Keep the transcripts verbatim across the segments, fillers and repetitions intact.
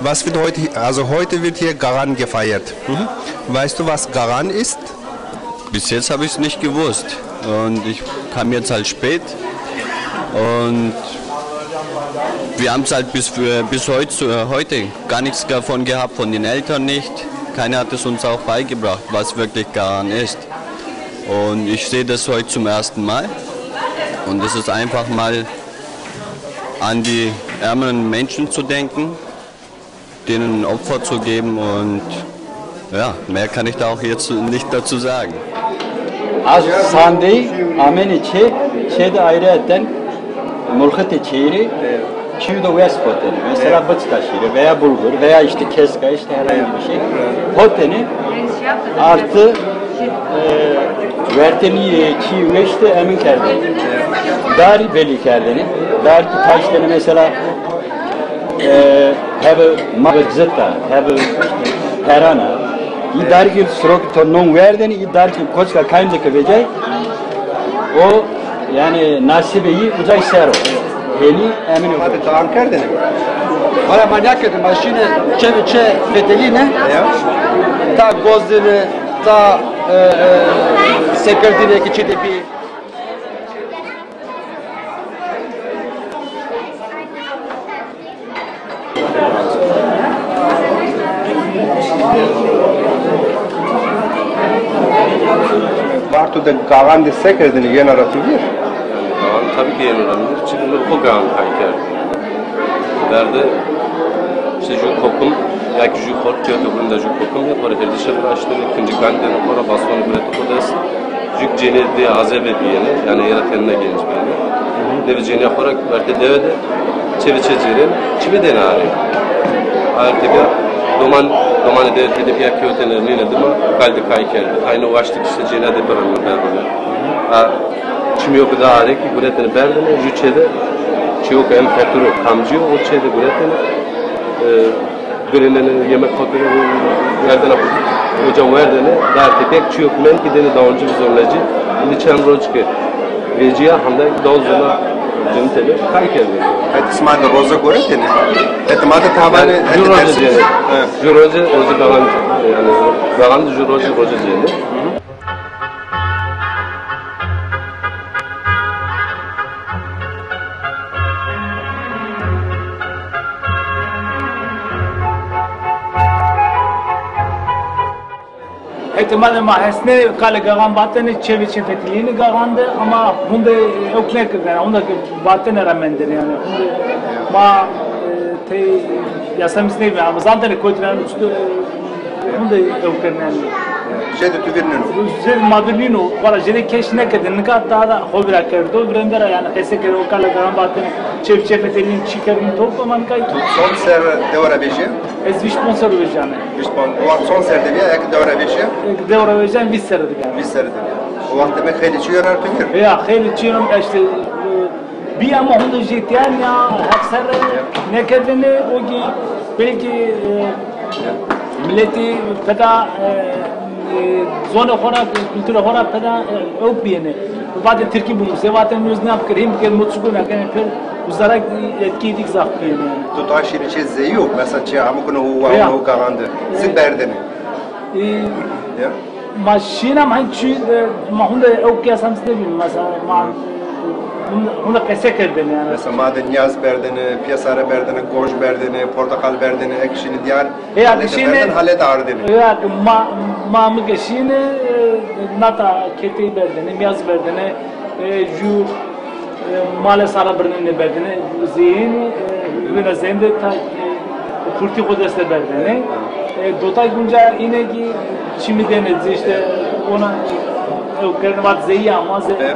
Was wird heute, also heute wird hier Gagan gefeiert. Mhm. Weißt du, was Gagan ist? Bis jetzt habe ich es nicht gewusst. Und ich kam jetzt halt spät. Und wir haben es halt bis, für, bis heute, äh, heute gar nichts davon gehabt, von den Eltern nicht. Keiner hat es uns auch beigebracht, was wirklich Gagan ist. Und ich sehe das heute zum ersten Mal. Und es ist einfach mal an die ärmeren Menschen zu denken, denen ein Opfer zu geben und ja, mehr kann ich da auch jetzt nicht dazu sagen. Ez Sandey amenê çê, çê de ayrıyeten mulxitê çêyî rê çîyo de wes kotene. Mesela bıçka şîre veya bulgur veya işte keska, işte herhangi bir şey. Kotene artı, e, wertenî, e, çî weş de emin kerdene. Darî belî kerdene. Darî ki taştene mesela, e, hebe mabir zita, hebe perana. Î darî ki sirok to non werdene, î darî ki koçka kaynde ki vecay, o, yani, nasibê yî ucay ser o. Hênî emin o. Hadi tamam kerdene. Valla ma nîya kerdî, ma şîne çê ve çê fetelîne. Ya. Ta gozdine, ta, e, e, sekerdine ki çê de bî. Bartu de Gagan de se kerdêne, yena ra tu vîr? Yani Gagan tabii ki yena ra mi vîr. Çünkü mi xo Gagan kay kerd. Verde işte ju kokum, ya ki ju xort, ya ki bunda ju kokum, ya para herdişe viraştêne, kincî kandêne xo ra, bastonu guretê xo dest. Jük cênê dê azebe biyêne, yani era tenine genc biyêne. Dê ve cênîya xo ra vertê dewe de çê ve çê cêrên, çimê dêne arê. Arê tepîya doman, domanê dewe tepîya kewtêne, nîne dima, kal de kay kerdê. Tayno waştî ki işte cênîya dê birine berdêne. A, çimîyo bide arê ki guretêne berdêne, jü çê de çîyo ke en fetir o, kamcî yo, o çê de guretêne. E, Birênene yemek xo kerdêne, werdêne, oca werdêne, dar tepek çîyo ki mend ki dêne dawon ci vizorna ci, îndî çend roj ke vecîya, hande daw zurna cin tede kay kerdêne. Hetê sima de roze guretêne? Hetê ma de tabanê, yani, hetê ju roje tersî cênê. He. Ju roje, roje Gagan, yani, Gagan de ju roje, roje cênê. Hetê ma de ma hesnê, kalê Gagan vatene, çê ve çê fetelîne Gagan de, ama hunde ewk nêkerdene, hunde ke vatene ra mendene yani. Hunde ma, e, tey yasa mi sey, ama zantene kotî ra, e, hunde ewk kerdene yani. Jêde tu vîr nîno? Jêde ma vîr nîno, valla jêde keş nêkerde, nika daha da xo vîra kerdo, virênde ra yani qese kerdo, o kalê Gagan vatene, çê ve çê fetelîne, çî kerdene top, ama nika. Tu çond serre dewe ra vejîya? Ez vîst ponc serre vejîyane. Vîst ponc. O waxt çond serre de bîya, eke dewe ra vejîya? Eke dewe ra vejîyane vîst serre de bîya. Vîst serre de bîya. O waxt demek xeylê çîyo ra tu vîr? Ya, xeylê çîyo ra, işte, e, bî ama hunde jêtîyan ya, hep serre nêkerdene, o ki belki, e, miletî peda, e, e, zonê xo ra, kulturê xo ra peda, e, ewk biyêne. Vatê tirkî bimusê, vatê nuz nîya bikir, hîn bikir, mutsuzluk nêkenê, pêr uzarak etkî dik zaf biyêne yani. Tu ta şîrî çê zeyî yo, mesela çê amûkine û, ya, û Gagan de. Zî berdene. E, ya. Ma şîna ma çî, e, ma hunde ewk kî esam nêbîne, mesela ma hunde, hunde qese kerdene yani. Mesela ma de nîyaz berdene, pîyesare berdene, gonc berdene, porteqal berdene, ek şîne dîyar. Heya, halete şîne, berden, halete ardêne. Heya, ma, ma mi ke şîne, e, nata ketey berdene, mîyaz berdene, e, ju, e, male sara birnene berdene, zeyêne, e, wina zeyên de ta, e, purtî xo dest de berdene. E, dota gunca îne ki çimî dêne, zî işte ona, e, ewk kerdene vat zeyî ama ze, e,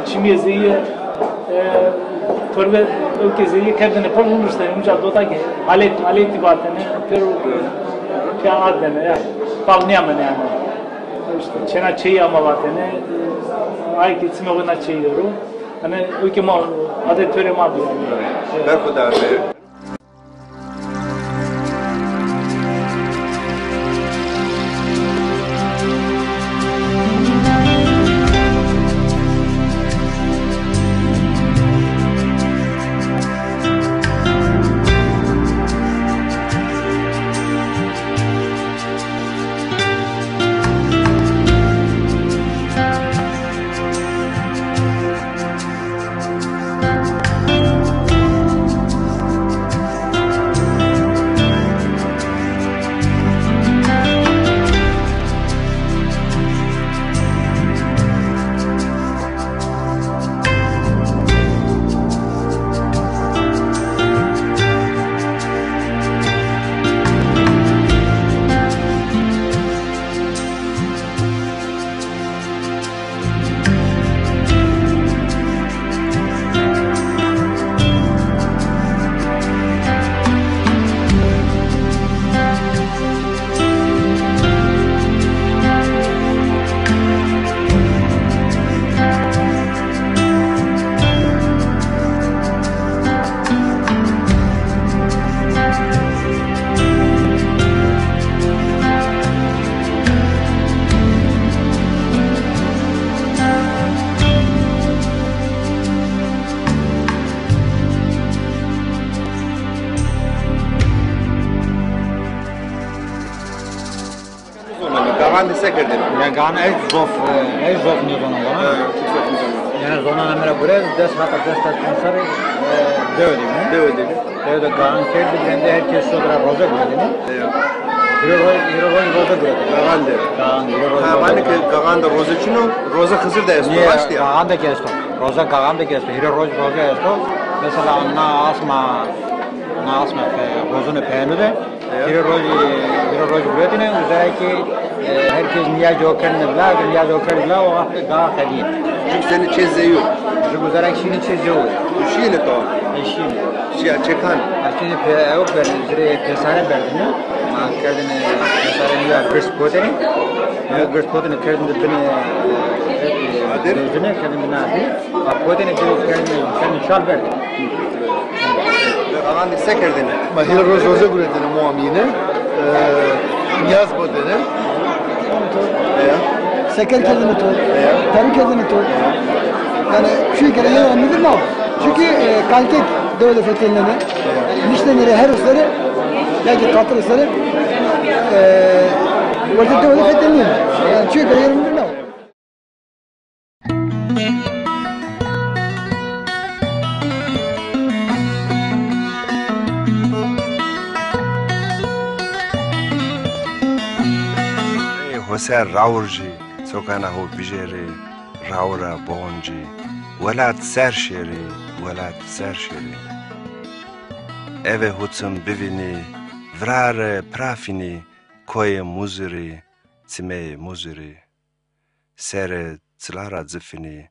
çimîye zeyîye. E, torbe ewkê zeyî kerdêne por, vuruştêne, uca dota ke halet, haletî vatêne, pêro pîya ardêne, ya. Pav nîyamêne yani. İşte, çêna çeyî ama vatêne, e, ay ke çimê xo na çeyî der o. Hani ewkê ma, adet torê ma bî yani. Berxudar be. Gaxan de se kerdêne? Ya gaxan ez zof, e, ez zof nêzonan zonan. Ha, ti zof nêzonan. Yanî zonan emre gure, des hata des hata serrî, e, dewe de bîne. Dewe de bîne. Dewe de gaxan kerdî, birende her kes şo ra roze guretêne. Ya. Hîrê roj, hîrê roj roze guretêne. Gaxan de. Gaxan, hîrê roj roze guretêne. Ha, vanê ke gaxan de roze çin o, roze Xizir de esto, raştî ya? Gaxan de kî esto. Roze gaxan de kî esto. Hîrê roj roze esto. Mesela na asma, na asma pe-, hozunê peyenu de. Ya. Hîrê roj, hîrê roj guretêne, uza kî, e, her kes nîyazê xo kerdêne vila, nîyazê xo kerdêne vila, o wext gaxa qedîyêne. Jûk senî çê zey o? Jûk uza ra kî şîyêne çê zey o. Tu şîyêne to? E, şîyêne. Şîya çê kan? Ha, şîyêne pe-, ew berdêne, zirê pêsare berdêne. Ma kerdêne pêsare nîya girs kotêne. Ew girs kotêne kerdêne binê, e, adir? Dozine, kerdêne binê adir. Ma kotêne kerdêne, kerdêne çal berdêne. Gaxan de se kerdêne? Ma hîrê roj roze guretêne, moa mîne. E, nîyaz botêne. Ya. Seker kerdêne to. Ya. Tarî kerdêne to. Yanî çuye ke yew mudir nawo. Çunkî, e, kaltek dewe de fetelnêne. Niştêne rê her o serre, ya kî tatil o serre, e, werte dewe de fetelnêne. Yanî çuye ke yew mudir nawo. Ey ho ser rawircî, sokana ho bijêrî, rawira boncî, welat ser şêrî, welat ser şêrî. Eve ho tim bivînî, virare pirafînî, koyê muzirî, çimeyê muzirî. Serê çila ra cifînî.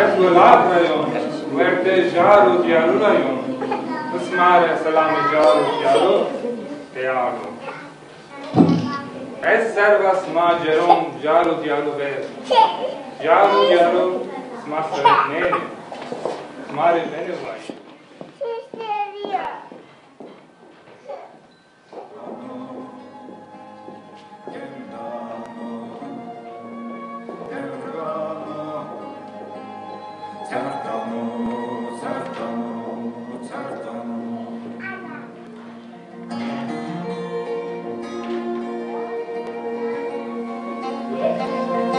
Ez welat ra yon, wertê jar û dîyarû ra yon. Sima rê selamê jar û dîyarû pêardo. Ez serva sima ceron jar û dîyarû ver. Jar û dîyarû sima seretnênê. Sima rê benê wayîr.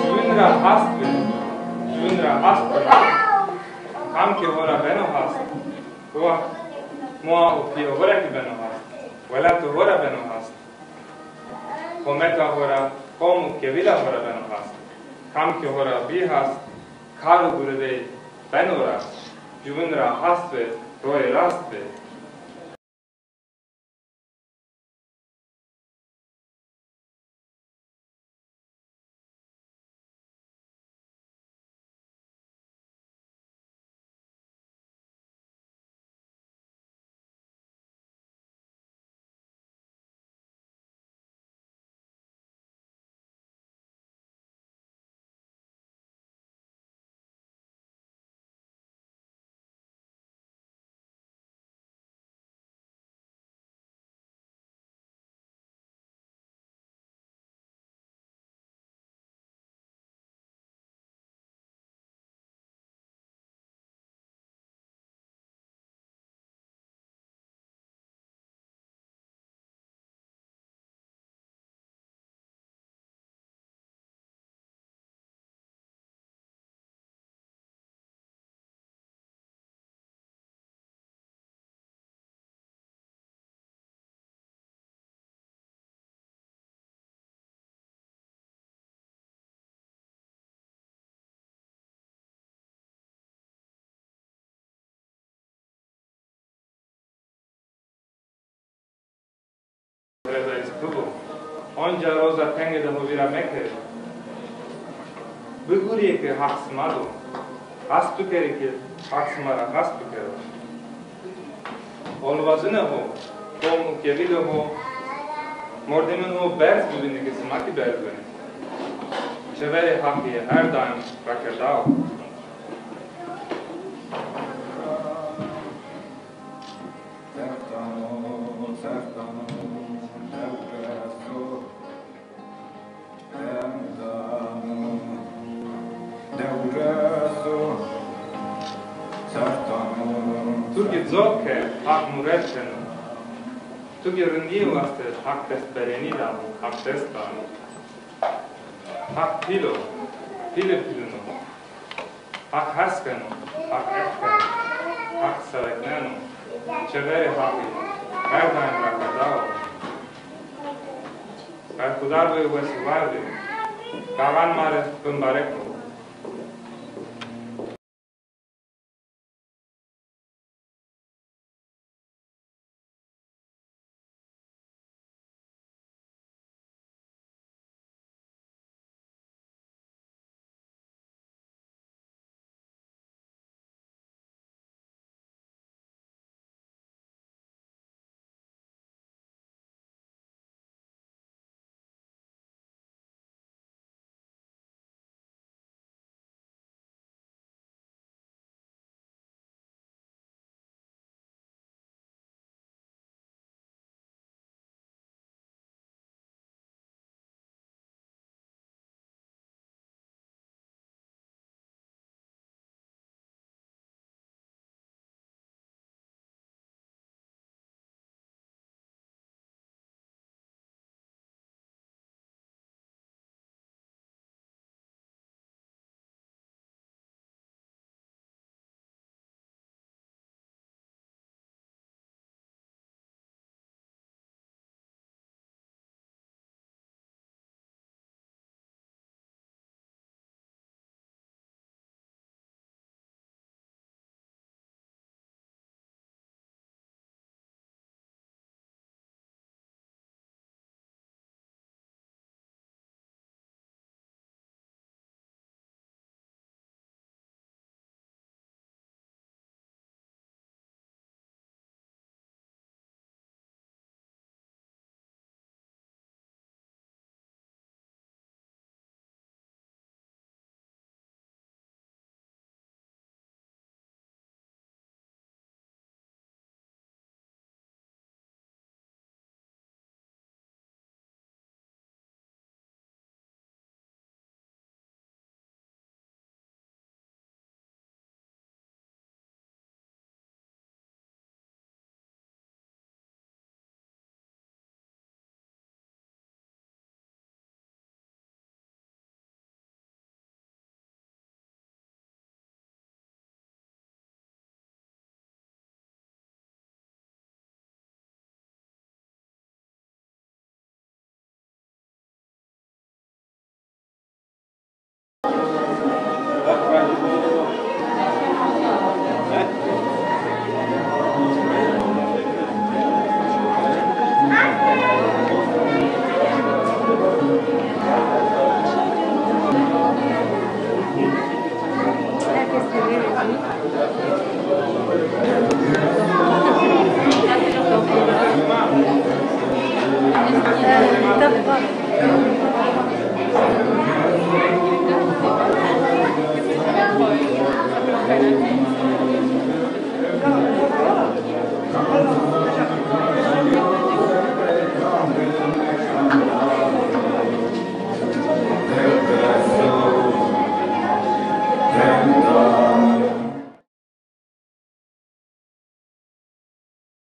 Jûbîn ra hast bi. Jûbîn ra hast bi. Kam ke ho ra beno hast, o wext moa û pîyê ho ra kî beno hast. Welatê ho ra beno hast. Hometa ho ra, qom û kevîla ho ra beno hast. Kam ke ho ra bî hast, kar û guridey beno rast. Jûbîn ra hast bi, royê rast bi. Bibo, onca roza tenge de ho vîra mekerê. Bigurîyê ke Haq sima do. Qas bikerê ke Haq sima ra qas bikero. Olvazunê ho, qom û qebîlê ho, mordemên ho berz bibînê ke sima kî berz benê. Çeverê Haqî her daîm rakerdao. Tu kî cox ke, Haq muret keno. Tu kî rindîyê waste, Haq destberenî dano, Haq dest dano. Haq pîl o, pîlê pîlûn o. Haq hes keno, Haq ef keno, Haq serekneno. Çeverê Haqî her daîm rakerdao. Berxudar bê û wes û war bê. Gaxan ma rê bimbarek bo.